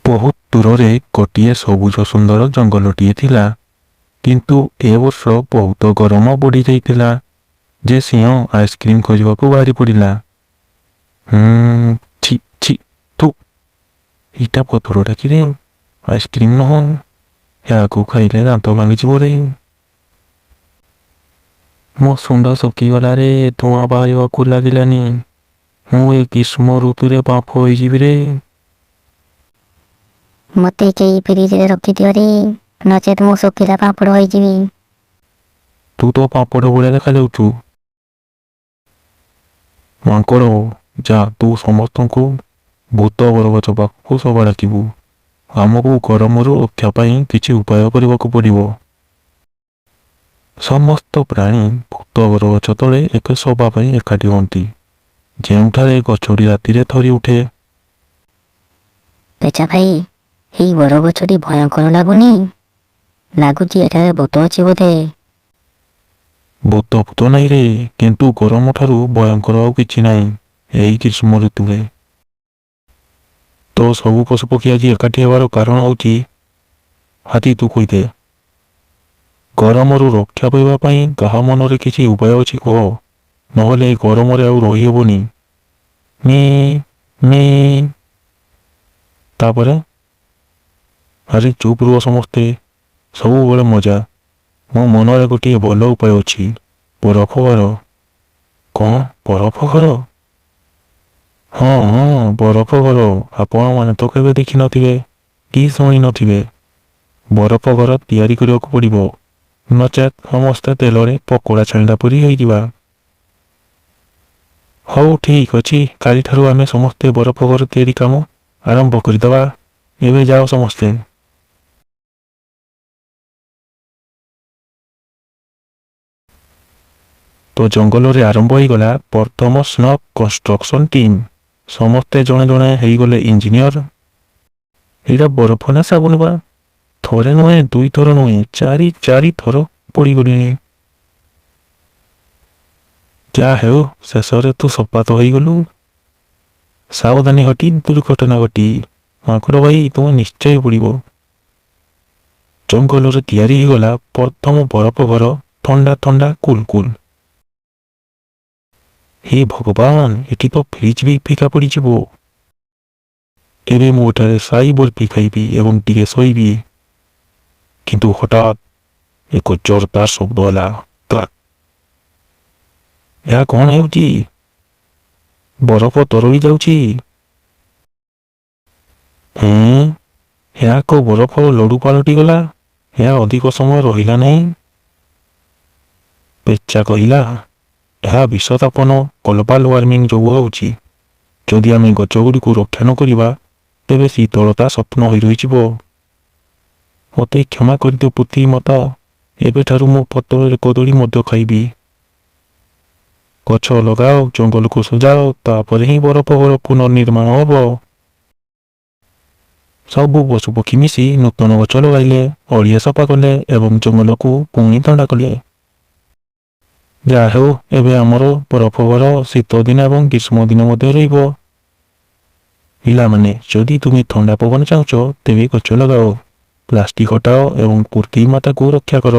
ବହୁତ ଦୂରରେ ଗୋଟିଏ ସବୁଜ ସୁନ୍ଦର ଜଙ୍ଗଲଟିଏ ଥିଲା। କିନ୍ତୁ ଏ ବର୍ଷ ବହୁତ ଗରମ ବଢ଼ିଯାଇଥିଲା ଯେ ସିଂହ ଆଇସ୍କ୍ରିମ୍ ଖୋଜିବାକୁ ବାହାରି ପଡ଼ିଲା। ହୁଁ, ଛି ଛି, ଥୁ, ଏଇଟା ପଥରଟା କିରେ? ଆଇସ୍କ୍ରିମ୍ ନୁହଁ, ଏହାକୁ ଖାଇଲେ ଦାନ୍ତ ଭାଙ୍ଗିଯିବ ରେ। ମୋ ଶୁଣ୍ଢ ଶୁଖିଗଲାରେ, ଧୂଆଁ ବାହାରିବାକୁ ଲାଗିଲାନି। ମୁଁ ଏ ଗ୍ରୀଷ୍ମ ଋତୁରେ ବାମ୍ଫ ହୋଇଯିବି ରେ। ମୋତେ କେହି ଫ୍ରିଜରେ ରଖିଦିଅରେ, ନଚେତ୍ ମୁଁ ଶୁଖିଲା ପାମ୍ପଡ଼ ହୋଇଯିବି। ତୁ ତ ପାମ୍ପଡ଼ ଭଳିଆ ଦେଖାଯାଉଛୁ। ମାଙ୍କଡ଼, ଯା, ତୁ ସମସ୍ତଙ୍କୁ ଭୂତ ବରଗଛ ପାଖକୁ ସଭା ଡାକିବୁ। ଆମକୁ ଗରମରୁ ରକ୍ଷା ପାଇଁ କିଛି ଉପାୟ କରିବାକୁ ପଡ଼ିବ। ସମସ୍ତ ପ୍ରାଣୀ ଭୂତ ବରଗଛ ତଳେ ଏକ ସଭା ପାଇଁ ଏକାଠି ହୁଅନ୍ତି, ଯେଉଁଠାରେ ଗଛଟି ରାତିରେ ଥରି ଉଠେ। ପେଚା ଭାଇ, ଏଇ ବରଗଛଟି ଭୟଙ୍କର ଲାଗୁନି? ଲାଗୁଛି ଏଠାରେ ଭୂତ ଅଛି ବୋଧେ। ଭୂତ ଫୂତ ନାହିଁ ରେ, କିନ୍ତୁ ଗରମ ଠାରୁ ଭୟଙ୍କର ଆଉ କିଛି ନାହିଁ ଏଇ ଗ୍ରୀଷ୍ମ ଋତୁରେ। ତ ସବୁ ପଶୁପକ୍ଷୀ ଆଜି ଏକାଠି ହେବାର କାରଣ ହେଉଛି, ହାତୀ, ତୁ କହିଦେ। ଗରମରୁ ରକ୍ଷା ପାଇବା ପାଇଁ କାହା ମନରେ କିଛି ଉପାୟ ଅଛି କୁହ, ନହେଲେ ଏ ଗରମରେ ଆଉ ରହିହେବନି। ମେ ମେ। ତାପରେ, ଆରେ ଚୁପ୍ ରୁହ ସମସ୍ତେ, ସବୁବେଳେ ମଜା। ମୋ ମନରେ ଗୋଟିଏ ଭଲ ଉପାୟ ଅଛି, ବରଫ ଘର। କଣ, ବରଫ ଘର? ହଁ ହଁ, ବରଫ ଘର। ଆପଣମାନେ ତ କେବେ ଦେଖିନଥିବେ କି ଶୁଣି ନଥିବେ। ବରଫ ଘର ତିଆରି କରିବାକୁ ପଡ଼ିବ, ନଚେତ୍ ସମସ୍ତେ ତେଲରେ ପକୋଡ଼ା ଛାଣିଲା ପରି ହେଇଯିବା। ହଉ, ଠିକ୍ ଅଛି, କାଲିଠାରୁ ଆମେ ସମସ୍ତେ ବରଫ ଘର ତିଆରି କାମ ଆରମ୍ଭ କରିଦେବା। ଏବେ ଯାଅ ସମସ୍ତେ। ତ ଜଙ୍ଗଲରେ ଆରମ୍ଭ ହେଇଗଲା ପ୍ରଥମ ସ୍ନୋ କନଷ୍ଟ୍ରକ୍ସନ ଟିମ୍। ସମସ୍ତେ ଜଣେ ଜଣେ ହେଇଗଲେ ଇଞ୍ଜିନିୟର। ଏଇଟା ବରଫ ନା ସାବୁନ ବା? ଥରେ ନୁହେଁ, ଦୁଇଥର ନୁହେଁ, ଚାରି ଚାରି ଥର ପଡ଼ିଗଲିଣି। ଯାହା ହେଉ, ଶେଷରେ ତୁ ସଫା ତ ହେଇଗଲୁ। ସାବଧାନୀ ହଟି ଦୁର୍ଘଟଣା ଘଟି। ମାଙ୍କଡ଼ ଭାଇ, ତୁମେ ନିଶ୍ଚୟ ପଡ଼ିବ। ଜଙ୍ଗଲରେ ତିଆରି ହେଇଗଲା ପ୍ରଥମ ବରଫ ଘର, ଥଣ୍ଡା ଥଣ୍ଡା କୁଲ କୁଲ। ହେ ଭଗବାନ, ଏଠି ତ ଫ୍ରିଜ୍ ବି ଫିକା ପଡ଼ିଯିବ। ଏବେ ମୁଁ ଏଠାରେ ସାଇ ବର୍ଫି ଖାଇବି ଏବଂ ଟିକେ ଶୋଇବି। କିନ୍ତୁ ହଠାତ୍ ଏକ ଜୋରଦାର ଶବ୍ଦ ହେଲା, କ୍ରାକ୍। ଏହା କଣ ହେଉଛି? ବରଫ ତରଳି ଯାଉଛି। ହେଁ, ଏହା ଏକ ବରଫର ଲଡୁ ପାଲଟିଗଲା। ଏହା ଅଧିକ ସମୟ ରହିଲା ନାହିଁ। ପେଚା କହିଲା, ଏହା ବିଶ୍ୱତାପନ, ଗ୍ଲୋବାଲ ୱାର୍ମିଂ ଯୋଗୁଁ ହେଉଛି। ଯଦି ଆମେ ଗଛଗୁଡ଼ିକୁ ରକ୍ଷା ନ କରିବା, ତେବେ ଶୀତଳତା ସ୍ୱପ୍ନ ହୋଇ ରହିଯିବ। ମୋତେ କ୍ଷମା କରିଦିଅ ପୃଥିବୀ ମାତା, ଏବେଠାରୁ ମୁଁ ପତ୍ରରେ କଦଳୀ ମଧ୍ୟ ଖାଇବି। ଗଛ ଲଗାଅ, ଜଙ୍ଗଲକୁ ସଜାଅ, ତାପରେ ହିଁ ବରଫ ଘର ପୁନର୍ନିର୍ମାଣ ହେବ। ସବୁ ପଶୁପକ୍ଷୀ ମିଶି ନୂତନ ଗଛ ଲଗାଇଲେ, ଅଳିଆ ସଫା କଲେ ଏବଂ ଜଙ୍ଗଲକୁ ପୁଣି ଥଣ୍ଡା କଲେ। ଯାହା ହେଉ, ଏବେ ଆମର ବରଫ ଘର ଶୀତ ଦିନ ଏବଂ ଗ୍ରୀଷ୍ମ ଦିନ ମଧ୍ୟ ରହିବ। ପିଲାମାନେ, ଯଦି ତୁମେ ଥଣ୍ଡା ପବନ ଚାହୁଁଛ, ତେବେ ଗଛ ଲଗାଅ, ପ୍ଲାଷ୍ଟିକ ହଟାଅ ଏବଂ ପୃଥିବୀ ମାତାକୁ ରକ୍ଷା କର।